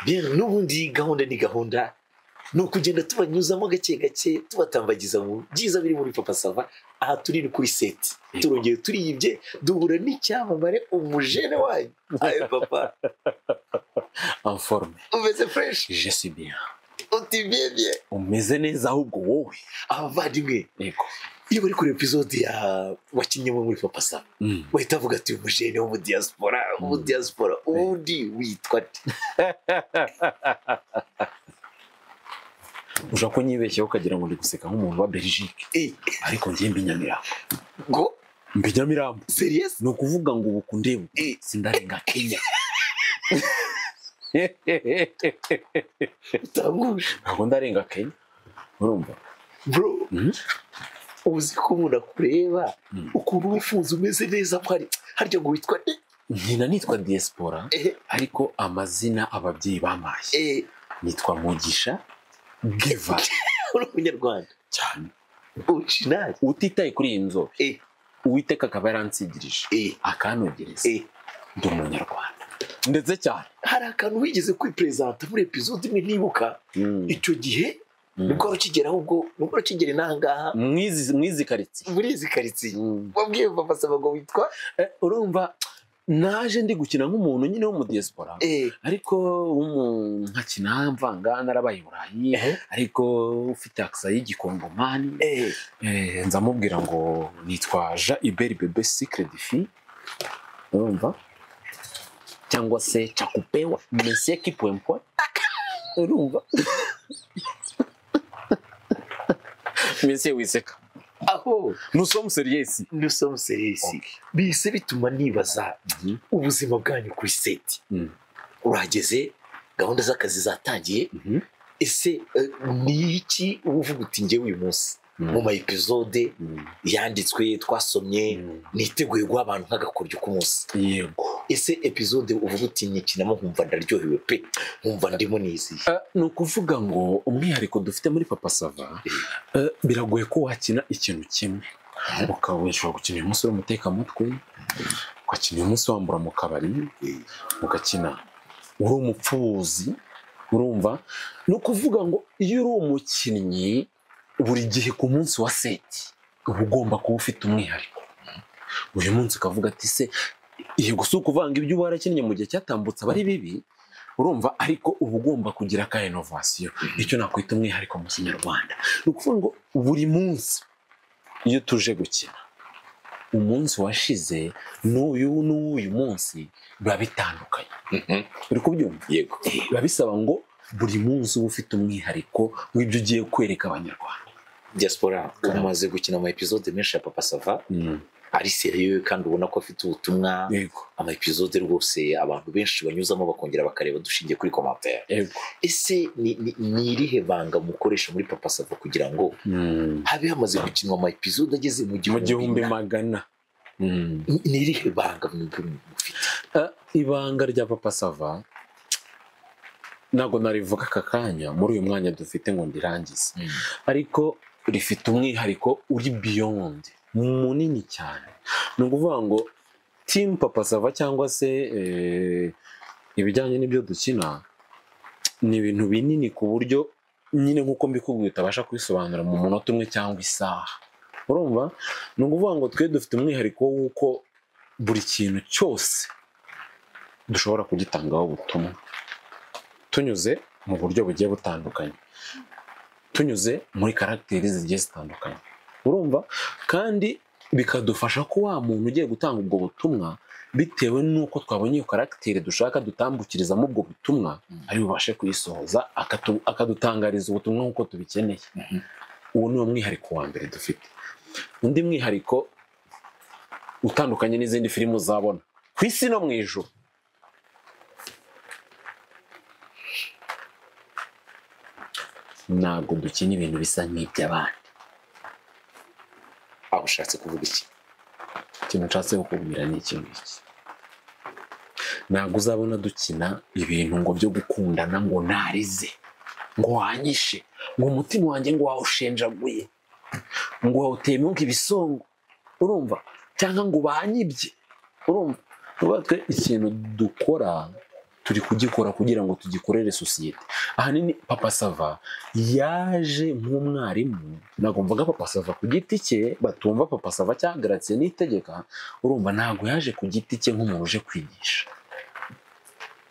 Bien, n'ubundi gahunda ni gahunda, ni ukugenda tubanyuzamo gake gake, tubatambagiza mu byiza biri muri Papa Sava. Aha turi ni kuri set, turongeye turiyibye, duhura n'icyamamare, umujene wanyu. Ayo papa. En forme. Umeze fresh. Je suis bien. Uti bien bien. Umeze neza ahubwo wowe. Abavandimwe. Yego. Iyo bari kuri episode ya wakinnyemo muri Papa Sava, bahita bavuga ati umujene wo mu diaspora, mu diaspora, ubundi witwa nde? Ushobora kunyibeshyaho ukagira ngo ndi guseka nk'umuntu wa Belgique. Ariko njye mbi Nyamirambo. Ngo? Mbi Nyamirambo. Serious? Ni ukuvuga ngo ubu kundeba sindarenga Kenya. Utanguje. Ntabwo ndarenga Kenya. Urumva? Bro. Uzi ko umuntu akureba ukuntu wifuza umeze neza mwari harya ngo witwa nde? Nkina nitwa Diaspora, ariko amazina ababyeyi bamaye nitwa Mugisha Geva. Uri umunyarwanda cyane. Original. Utitaye kuri iyi nzobe, Uwiteka akaba yaransigirije akanogereza, ndi umunyarwanda ndetse cyane. Hari akantu wigeze kwipresenta muri episode imwe ntibuka icyo gihe, nibwo rukigera ahubwo nibwo rukigera inahangaha mwizi karitsiye, muri izi karitsiye wabwiye Papa Sava ngo witwa urumva naje ndi gukina nk'umuntu nyine wo mu diaspora, ariko nkakina mvanga narabaye i Burayi, ariko ufite aksa y'igikongomani. Nzamubwira ngo nitwa Jean Hubert Bebe Secret Defi, urumva, cyangwa se Chakupewa Monsieur Kipwempwe, urumva, Monsieur Wiseka. Aho nous sommes sérieux ici. Nous sommes sérieux ici. Bise bituma nibaza ubuzima bwanyu kuri set. Urageze gahunda z'akazi zatangiye, ese ni iki uvuga uti ngewe uyu munsi mu ma episode yanditswe twasomye niteguye guha abantu nk'agakoryo k'umunsi? Yego. Ese episode uvuga uti nyikinamo nkumva ndaryohewe pe, nkumva ndimo niziye? Ni ukuvuga ngo umwihariko dufite muri Papa Sava, biragoye ko wakina ikintu kimwe. Ukaba ushobora gukina uyu munsi uri umutekamutwe, ugakina uyu munsi wambura mu kabari, ugakina uri umupfubuzi, urumva. Ni ukuvuga ngo iyo uri umukinnyi buri gihe ku munsi wa set uba ugomba kuba ufite umwihariko. Uyu munsi ukavuga ati se yego si ukuvanga ibyo warakinnye mu gihe cyatambutse aba ari bibi, urumva, ariko uba ugomba kugira ka innovation, icyo nakwita umwihariko mu kinyarwanda. Ni ukuvuga ngo buri munsi iyo tuje gukina, umunsi washize n'uyu n'uyu munsi biba bitandukanye. Uri kubyumva? Yego. Biba bisaba ngo buri munsi uba ufite umwihariko w'ibyo ugiye kwereka abanyarwanda. Diaspora, umaze gukina ama episode menshi ya Papa Sava, ari serieux kandi ubona ko afite ubutumwa. Ama episode rwose abantu benshi banyuzamo bakongera bakareba dushingiye kuri commentaire. Ese ni irihe banga mukoresha muri Papa Sava kugira ngo habe hamaze gukinwa ama episode ageze mu 1400? Ni irihe banga mufite? Ibanga rya Papa Sava ntabwo narivuga aka kanya muri uyu mwanya dufite ngo ndirangize, ariko rifite umwihariko uri beyond, munini cyane. Ni ukuvuga ngo team Papa Sava cyangwa se ibijyanye n'ibyo dukina ni ibintu binini ku buryo nyine nk'uko mbikubwiye utabasha kubisobanura mu munota umwe cyangwa isaha. Urumva? Ni ukuvuga ngo twe dufite umwihariko w'uko buri kintu cyose dushobora kugitangaho ubutumwa tunyuze mu buryo bugiye butandukanye, tunyuze muri karagiteri zigiye zitandukanye. Urumva? Kandi bikadufasha ko wa muntu ugiye gutanga ubwo butumwa bitewe n'uko twabonye iyo karagiteri dushaka dutambukirizamo ubwo butumwa, ari bubashe kuyisohoza akadutangariza ubutumwa nk'uko tubikeneye. Uwo ni wo mwihariko wa mbere dufite. Undi mwihariko utandukanye n'izindi filime uzabona ku isi no mu ijuru, ntabwo dukina ibintu bisa nk'iby'abandi. Aho ushatse kuvuga iki? Ikintu nshatse kukubwira ni iki ngiki: ntabwo uzabona dukina ibintu ngo byo gukundana ngo narize, ngo wanyishe, ngo umutima wanjye ngo wawushenjaguye, ngo wawuteye ibisongo, urumva, cyangwa ngo banyibye, urumva. Twe ikintu dukora Turi kugikora kugira ngo tugikorere sosiyete. Ahanini Papa Sava yaje nk'umwarimu. Ntabwo mvuga Papa Sava ku giti cye, batumva Papa Sava cyangwa Gratien Niyitegeka, urumva, ntabwo yaje ku giti cye nk'umuntu uje kwigisha.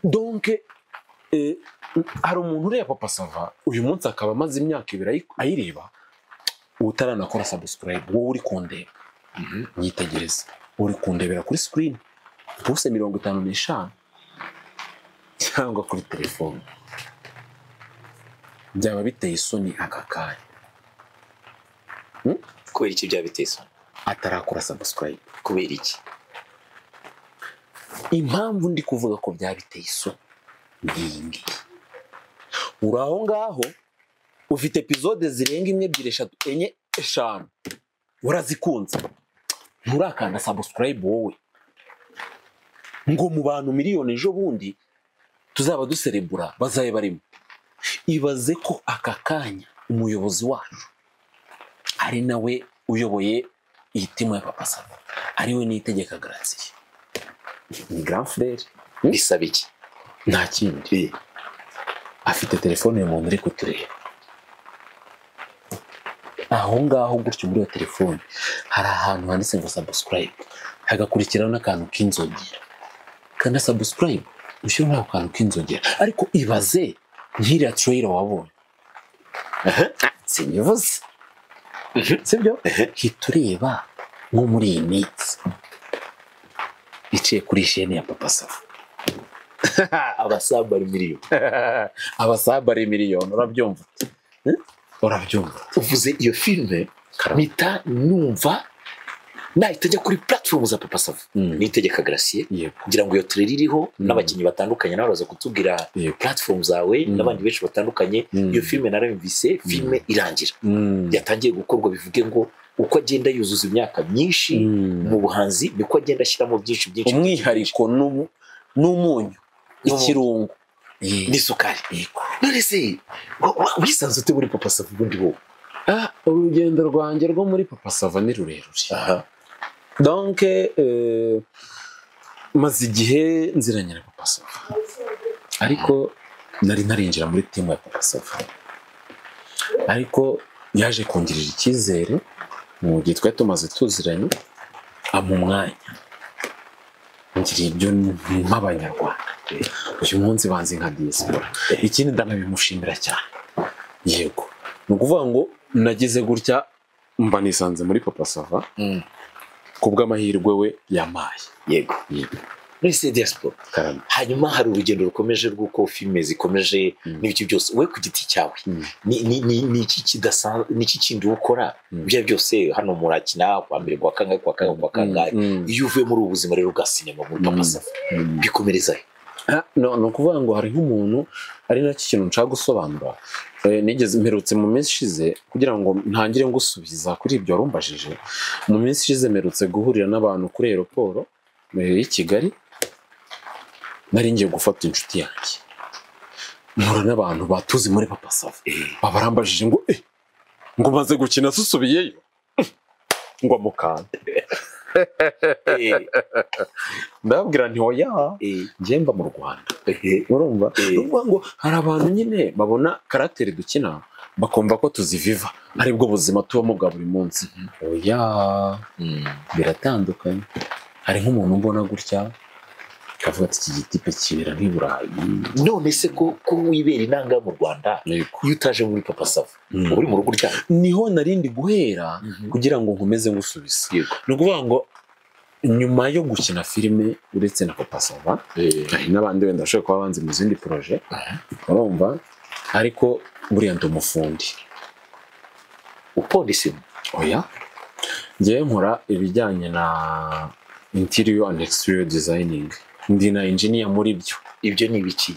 Donc hari umuntu ureba Papa Sava uyu munsi akaba amaze imyaka 2 ayireba, utaranakora subscribe. Wowe uri kundeba, nyitegereza, uri kundebera kuri screen pouce 55 cyangwa kuri telefone, byaba biteye isoni aka kanya Kubera iki byaba biteye isoni? Atarakora subscribe. Kubera iki? Impamvu ndi kuvuga ko byaba biteye isoni ni iyi ngiyi: uri aho ngaho ufite episode zirenga imwe, ebyiri, eshatu, enye, eshanu, warazikunze, nturakanda subscribe. Wowe ngo mu bantu miliyoni ejo bundi tuzaba duserebura bazabe barimo. Ibaze ko aka kanya umuyobozi wacu, ari nawe uyoboye iyi team ya Papa Sava, ari we Niyitegeka Gratien, ni grand frère. Bisaba iki? Nta kindi, afite telefone. Uyu muntu uri kutureba aho ngaho gutyo, muri iyo telefone hari ahantu handitse ngo subscribe, hagakurikiraho n'akantu k'inzogera. Kanda subscribe, ushyiraho n'ako kantu k'inzogera. Ariko ibaze nk'iriya trailer wabonye, sinivuze, sibyo? Hita ureba nko muri iyi minsi iciye kuri chaîne ya Papa Sava. Abasabu ari miliyoni. Abasabu ari miliyoni, urabyumva? Eh? Urabyumva? Uvuze iyo filime, mpita numva nahita njya kuri platform za Papa Sava, Niyitegeka Gratien, kugira ngo iyo trailer iriho n'abakinnyi batandukanye, nawe uraza kutubwira platform zawe n'abandi benshi batandukanye. Iyo filime narayumvise, filime irangira yatangiye gukorwa, bivuge ngo uko agenda yuzuza imyaka myinshi mu buhanzi niko agenda ashyiramo byinshi byinshi. Umwihariko n'umunyu, ikirungo n'isukari. None se wisanze ute muri Papa Sava ubundi wowe? Ah, urugendo rwanjye rwo muri Papa Sava ni rurerure. Donc maze igihe nziranye na Papa Sava, ariko nari narinjira muri team ya Papa Sava, ariko yaje kungirira icyizere mu gihe twari tumaze tuziranye, ampa umwanya, ngira ibyo nk'abanyarwanda uyu munsi banzi nka diaspora. Ikindi ndanabimushimira cyane. Yego, ni ukuvuga ngo nagize gutya mba nisanze muri Papa Sava kubw'amahirwe we yampaye. Yego. Muri se diaspora, Karame. hanyuma hari urugendo rukomeje rw'uko filime zikomeje n'ibiki byose. Wowe ku giti cyawe, ni iki kidasanzwe, ni iki kindi ukora? Ibyo byose hano murakina kwa mbere, kwa kangahe, kwa kangahe, kwa kangahe. Iyo uvuye muri ubu buzima rero bwa sinema muri Papa Sava, bikomereza he? Ah, no, ni ukuvuga ngo hari nk'umuntu, ari nacyo kintu nshaka gusobanura. Nigeze mperutse mu minsi ishize, kugira ngo ntangire ngusubiza kuri ibyo warumbajije, mu minsi ishize mperutse guhurira n'abantu kuri aéroport y'i Kigali. Nari ngiye gufata inshuti yanjye, mpura n'abantu batuzi muri Papa Sava. Babarambajije ngo ngo umaze gukina susubiyeyo ngo mukanda. Ndababwira nti oya, njye mba mu Rwanda. Urumva? Ni ukuvuga ngo hari abantu nyine babona caractère dukina bakumva ko tuziviva, aribwo buzima tubamo bwa buri munsi. Oya, biratandukanye. Hari nk'umuntu mbona gutya akavuga ati iki gitipe kibera nk'i Burayi. None se ko wibera inanga mu Rwanda, iyo utaje muri Papa Sava, uba uri mu rugo uryamye? Niho narindi guhera kugira ngo nkomeze ngusubize. Ni ukuvuga ngo nyuma yo gukina filime, uretse na Papa Sava, hari n'abandi wenda bashobora kuba banzi mu zindi projet, urumva? Ariko buriya ndi umufundi. Uponda isima? Oya, ngewe nkora ibijyanye na interior and exterior designing, ndi na engineer muri byo. Ibyo ni ibiki?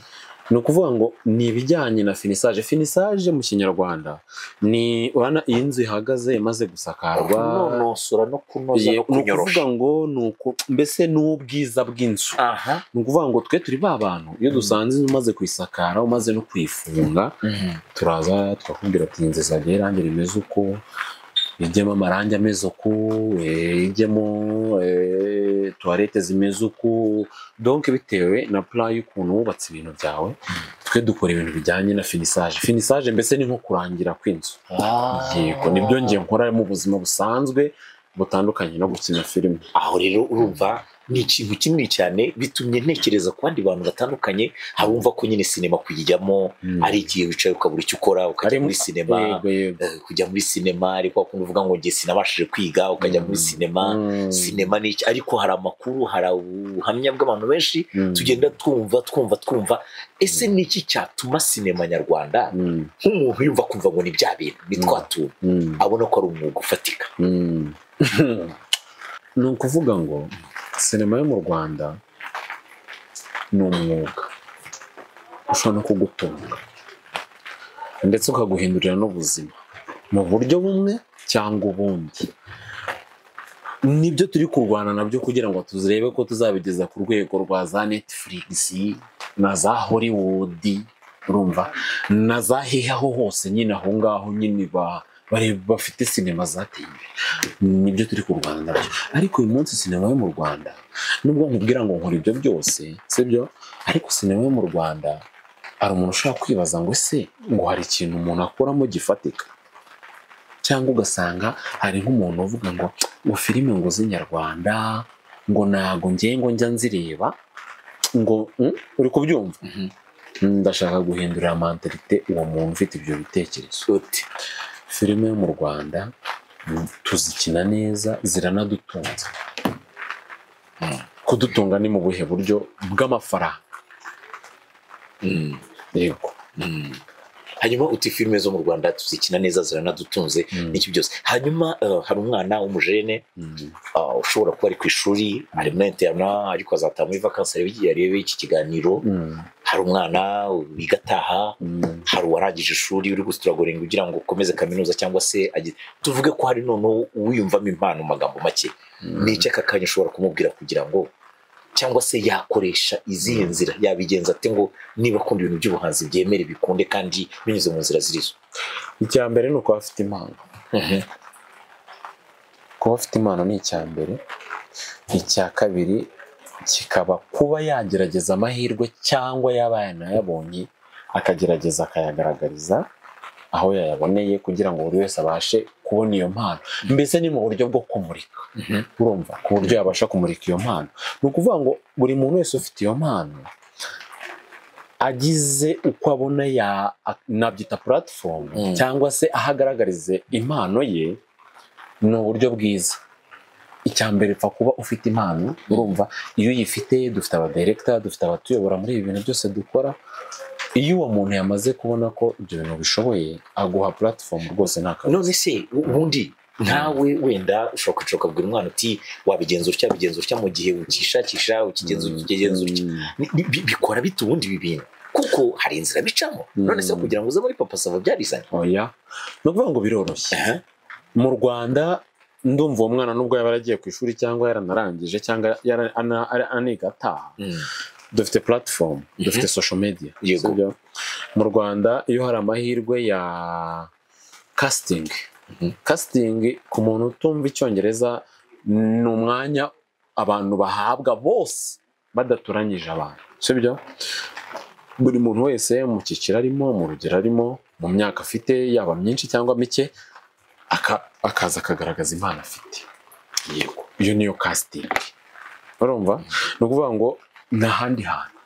Ni ukuvuga ngo ni ibijyanye na finissage. Finissage mu Kinyarwanda ni, urabona iyo inzu ihagaze imaze gusakarwa, Kunonosora no kunoza no ni kunyorosha. ukuvuga ngo ni uku mbese ni ubwiza bw'inzu. Ni ukuvuga ngo twe turi ba bantu, iyo dusanze inzu umaze kuyisakara, umaze no kuyifunga, turaza tukakubwira ati inzu izajya irangi rimeze uko. Ijyemo amarangi ameze uku, ijyemo toilette zimeze uku, donc bitewe na plan y'ukuntu wubatse ibintu byawe. Twe dukora ibintu bijyanye na finissage. Finissage mbese ni nko kurangira kw'inzu. Yego, nibyo ngiye nkora mu buzima busanzwe butandukanye no gukina filime. Aho rero urumva ni ikintu kinini cyane, bitumye ntekereza ku bandi bantu batandukanye. Harumva ko nyine sinema kuyijyamo ari igihe wicaye ukabura icyo ukora ukajya muri sinema. Kujya muri sinema, ariko wakunda uvuga ngo njye sinabashije kwiga, ukajya muri sinema. Sinema ni iki? Ariko hari amakuru, hari ubuhamya bw'abantu benshi tugenda twumva. Ese ni iki cyatuma sinema nyarwanda nk'umuntu yumva kumva ngo ni bya bintu ni twa tuntu, abona ko ari umwuga ufatika? Ni ukuvuga ngo sinema yo mu Rwanda ni umwuga ushobora no kugutunga ndetse ukaguhindurira n'ubuzima mu buryo bumwe cyangwa ubundi. Nibyo turi kurwana nabyo kugira ngo tuzirebe ko tuzabigeza ku rwego rwa za Netflix na za Hollywood, urumva, na za hehe aho hose nyine, aho ngaho nyine bafite sinema zateye imbere. Nibyo turi kurwana nabyo. Ariko uyu munsi sinema yo mu Rwanda, nubwo nkubwira ngo nkora ibyo byose, sibyo, ariko sinema yo mu Rwanda hari umuntu ushobora kwibaza ngo ese ngo hari ikintu umuntu akuramo gifatika, cyangwa ugasanga hari nk'umuntu uvuga ngo ngo filime ngo z'inyarwanda ngo ntago ngiye ngo njya nzireba ngo uri kubyumva. Ndashaka guhindurira mentalite uwo muntu ufite ibyo bitekerezo. Filime yo mu Rwanda tuzikina neza, ziranadutunze. Kudutunga ni mu buhe buryo? Bw'amafaranga. Yego. Hanyuma uti filime zo mu Rwanda tuzikina neza, ziranadutunze n'iki byose. Hanyuma hari umwana w'umujene ushobora kuba ari ku ishuri, ari muri internat, ariko azataha muri vacances arebe iki kiganiro. Hari umwana wiga ataha, hari uwarangije ishuri uri gusituragoringa kugira ngo ukomeze kaminuza, cyangwa se tuvuge ko hari noneho uwiyumvamo impano mu magambo make. Ni iki aka kanya ushobora kumubwira kugira ngo, cyangwa se yakoresha izihe nzira, yabigenza ate ngo niba akunda ibintu by'ubuhanzi byemere bikunde kandi binyuze mu nzira zirizo? Icya mbere ni ukuba afite impano. Kuba afite impano ni icya mbere. Icya kabiri kikaba kuba yagerageza amahirwe, cyangwa yaba yanayabonye akagerageza akayagaragariza aho yayaboneye kugira ngo buri wese abashe kubona iyo mpano. Mbese ni mu buryo bwo kumurika, urumva, ku buryo yabasha kumurika iyo mpano. Ni ukuvuga ngo buri muntu wese ufite iyo mpano agize uko abona nabyita platform, cyangwa se aho agaragarize impano ye, ni uburyo bwiza. Icya mbere pfa kuba ufite impano, urumva, iyo uyifite, dufite abadirector, dufite abatuyobora muri ibi bintu byose dukora. Iyo uwo muntu yamaze kubona ko ibyo bintu bishoboye, aguha platform rwose nta kabuza. None se ubundi nkawe wenda ushobora kwicara ukabwira umwana uti wabigenza utya, bigenza utya, mu gihe ukishakisha ukigenza ukigenza utya, bikora bite ubundi ibi bintu? Kuko hari inzira bicamo. None se kugira ngo uze muri Papa Sava byarizanye? Oya, ni ukuvuga ngo biroroshye. Mu Rwanda ndumva uwo mwana nubwo yaba yaragiye ku ishuri cyangwa yaranarangije cyangwa aniga ataha, dufite platform, dufite social media. Mu Rwanda iyo hari amahirwe ya casting, casting ku muntu utumva icyongereza ni umwanya abantu bahabwa bose badaturanyije abantu, sibyo? Buri muntu wese mu cyiciro arimo, mu rugero arimo, mu myaka afite, yaba myinshi cyangwa mike, akaza akagaragaza impano afite. Yego, iyo niyo casting. Urumva? Ni ukuvuga ngo nta handi hantu.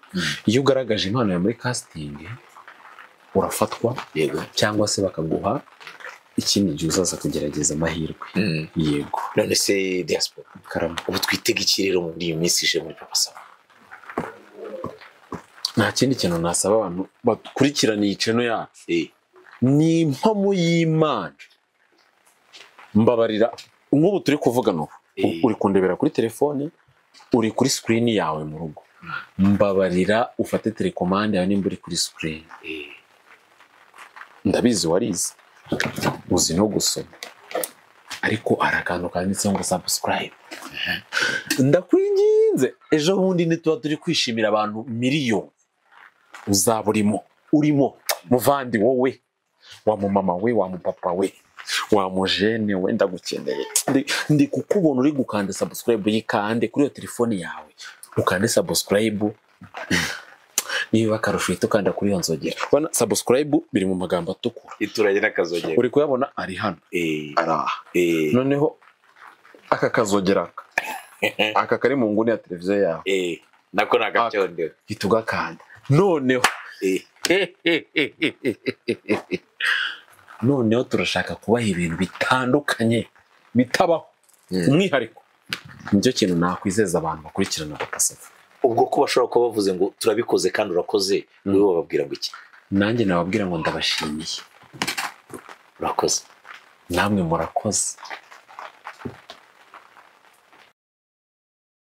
Iyo ugaragaje impano yawe muri casting urafatwa, yego, cyangwa se bakaguha ikindi gihe uzaza kugerageza amahirwe. Yego. None se diaspora, Karama, ubu twitega iki rero muri iyi minsi ije muri Papa Sava? Nta kindi kintu nasaba abantu bakurikirana iyi channel yacu. Ni impamo y'Imana. Mbabarira, nk'ubu turi kuvugana ubu, uri kundebera kuri telefone, uri kuri screen yawe mu rugo. Mbabarira ufate telekomande yawe nimba uri kuri screen. Ndabizi warize, uzi no gusoma, ariko hari akantu kanditseho ngo subscribe. Ndakwinginze, ejo bundi nituba turi kwishimira abantu miliyoni, uzaba urimo muvandi wowe, wa mumama we, wa mupapa we, Wa mujene we, ndagukeneye. Ndi kukubona uri gukanda subscribe, yikande kuri iyo telefone yawe, ukande subscribe. Niba akarusho uhita ukanda kuri iyo nzogera. Ubona subscribe biri mu magambo atukura, ituranye n'akazogera, uri kuyabona ari hano, ari aha. Noneho aka kazogera aka kari mu nguni ya televiziyo yawe, nako nagacyondewe, hita ugakanda. Noneho noneho turashaka kubaha ibintu bitandukanye bitabaho, umwihariko. Nicyo kintu nakwizeza abantu bakurikirana Papa Sava. Ubwo ko bashobora kuba bavuze ngo turabikoze kandi urakoze, wowe bababwira ngo iki? Nanjye nababwira ngo ndabashimiye. Urakoze. Namwe murakoze.